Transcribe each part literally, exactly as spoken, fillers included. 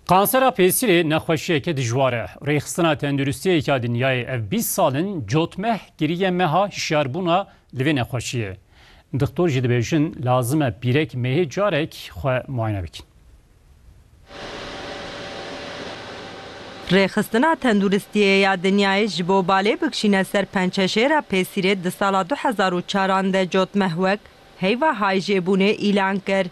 Kansera pêsîrê nexweşiyeke dijwar e. Rêxistina Tenduristiyê ya Dinyayê ev bîst sal in cotmeh kiriye meha hişyarbûna li vê nexweşiyê. Dixtor jî dibêjin lazim e pîrek mehê carek xwe muayene bikin. Rêxistina Tenduristiyê ya Dinyayê ji bo balê bikşîne ser pençeşêra pêsîrê di sala du hezar û çaran de cotmeh wek heyva hayjêbûnê îlan kir.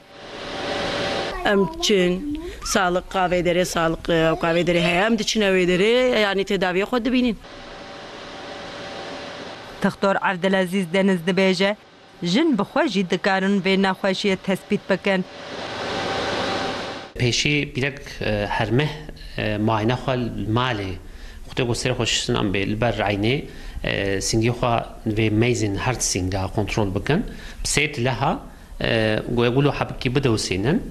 Em diçin sağlık qavê derê, sağlık e, qavê derê heye, em diçine wê derê, yani tedaviya xwe dibînin. Dixtor Evdilezîz Deniz dibêje, jin bi xwe jî dikarin vê nexweşiyê tespît bikin. Pêşî pîrek e, her meh e, muayene xwe li malê, wextê ku serê xwe şiştin em bê li ber eynê e, singê xwe vê meyzên her sînga kontrol bikin. Bi sê tileha e, ku wilo hebikî bidewsînin,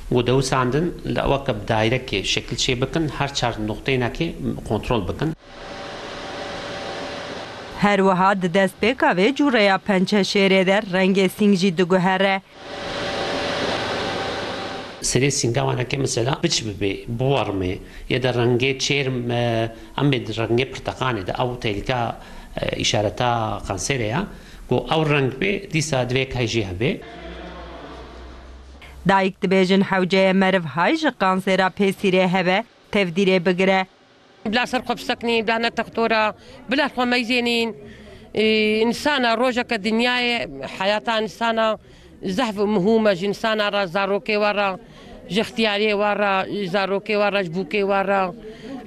ku dewsandin li weke bi dairekê şekil çê bikin, her çar noqteyinekê kontrol bikin. Her wiha di destpêka vê cûreya pençeşêrê de rengê sîng jî diguhere. Serê sînga wanekê mesela biç bibê, biwermê, ya da rengê çêr, e, em bê di rengê pirteqanê de, ew tehlîka e, îşareta kanserê ya, ku ew reng bê, dîsa divê kay jî hebe. Dayik dibêjin hewceye meriv hay ji kansêra pêsîrê hebe, tevdîrê bigire. Bila ser xwe bisekinîn, bila ne textora, bila xwe meyzênîn. Însana rojeke dinyayê, heyata însana zehf û mihûm e ji însana re, zarokê we re, ji ixtiyariyê we re, ji zarokê we re, ji bûkê we re.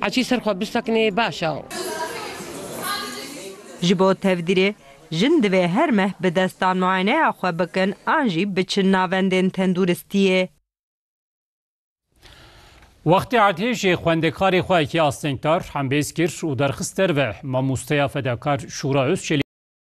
Eçî ser xwe bisekinê baş e. Ji bo tevdîrê, jin divê her meh bi destan muayeneya xwe bikin an jî biçin navendên tenduristiyê. Wextê erdhêjê xwendekarê xwe yekê astengdar hembêz kir û derxist derve. Mamosteya fedakar Şûra Özçelî